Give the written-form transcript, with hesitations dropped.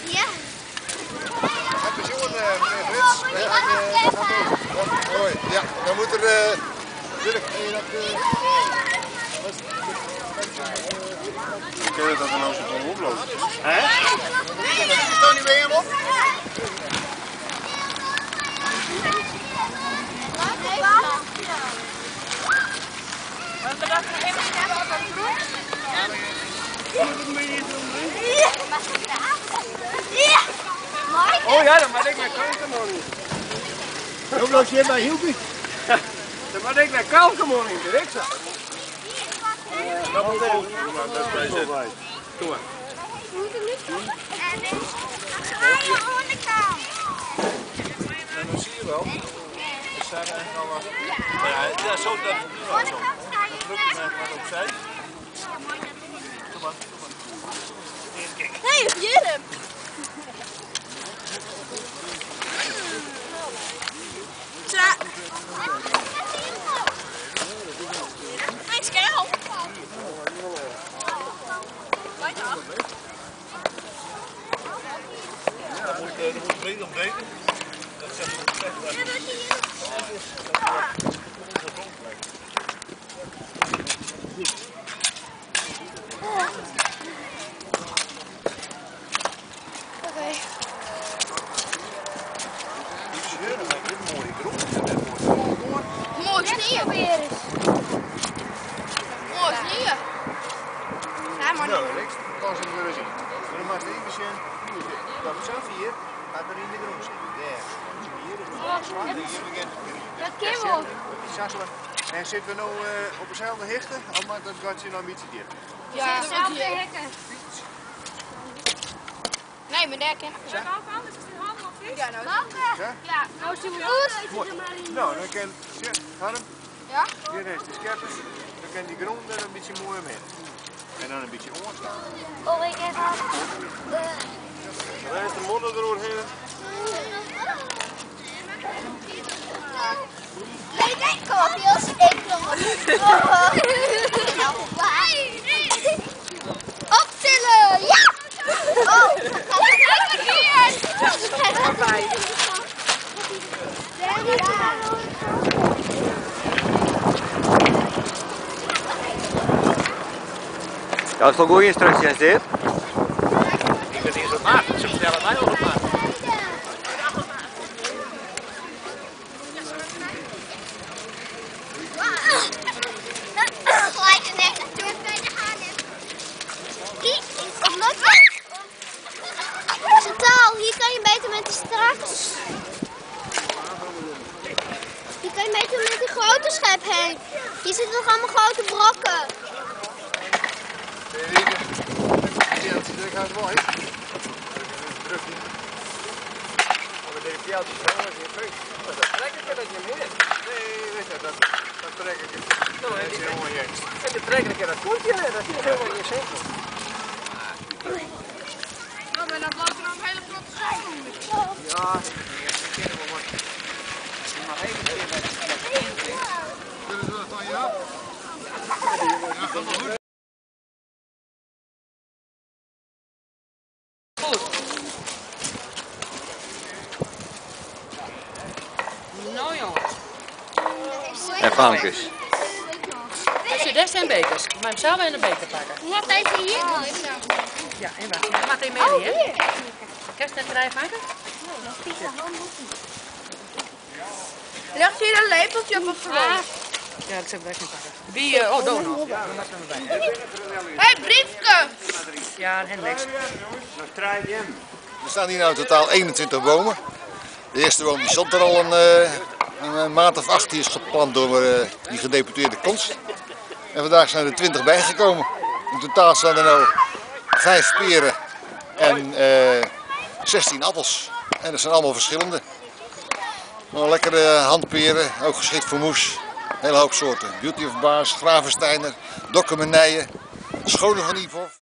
Ja. Pensioen, meneer Frits. Mooi. Ja, dan moet er. Dirk, kun je dat. Hoe kun je dat er nou zo van oploopt? Hè? Is dat niet weer op? Oh ja, dan moet ik naar Kalkenmoning. Hoe loop je bij Hielke? Dan moet ik naar Kalkenmoning, direct zo. Dat moet ook. Dat is bij zin. Doe maar. En dan zie je wel. Er staat eigenlijk al wat. Ja, ja, zo dat is prima zo. Dan druk je hem wat opzij. Doe maar, doe maar. Hey, Jurm. Tja. Hij is scherp. Dat moet breed om breed. Dat zegt dat Oké. Dit mooie grond. Dit mooie grond. Mooi sneeuw. Probeer eens. Mooi sneeuw. Ga maar. Nou, niks. Kan ze er eens in. Maar dan maakt het even zien. Dat is zo hier. Gaat er in de grond zitten. Daar. Hier is nog een slag. Hier begint Dat kan wel. En zitten we nou op dezelfde hichte? Of maakt dat gatje nou een beetje diep? Ja, Zelfde hekken. Nee, maar daar ken ik. Ja, nou. Ja? Ja, nou zien we goed. Mooi. Nou, dan kan, zie, Harm, Ja? hier is de scheppers. Dan kan die grond er een beetje mooi omheen. En dan een beetje oorstaan. Oh, ik heb al. Dan is de modder eroverheen. Nee, nee, kom op, Jos. Ik kom op. Optillen! Ja! Oh, hier! Ja, dat is toch goede instructie, is dit? Ik ben hier zo maat. Ze vertellen mij al op maat. Gelijk er net naartoe. Hier, op lukt. Chantal, hier kan je beter met die straks. Hier kan je beter met die grote schep heen. Hier zitten nog allemaal grote brokken. Die gaat wel, hè? Druk hier. Maar deze pijltjes, dat is niet leuk. Maar dat trek ik dat je meer. Nee, weet je, dat trek ik. Nou, Dat is helemaal niks. En de trekker ik dat komt je net, dat is helemaal geen zin. Nou, maar dan blijft er nog een hele grote schijf onder. Ja, ik ken wel wat. Maar even weer bij de Kunnen ze dat van je af? Ja, gaat wel goed. Goed. Nou jongens. En Frankes. Als je dat zijn bekers. Maar hem zelf in een beker pakken. Wat deze hier? Ja, en wacht. Dat mag hij mee, hè? Kerst net erbij pakken? Leg hier een lepeltje op het grond. Ja, dat zou ik best niet pakken. Wie, oh, doe nog. Ja, dat mag er maar bij. Hé, hey, briefke! Ja, en niks. Nog drie jam. Er staan hier nou in totaal 21 bomen. De eerste boom die stond er al een maand of 8, die is geplant door die gedeputeerde Konst. En vandaag zijn er 20 bijgekomen. In totaal staan er nou 5 peren en 16 appels. En dat zijn allemaal verschillende. Nou, lekkere handperen, ook geschikt voor moes. Een hele hoop soorten. Beauty of Baars, Gravensteiner, Dokkumenijen, Schone van Ivof.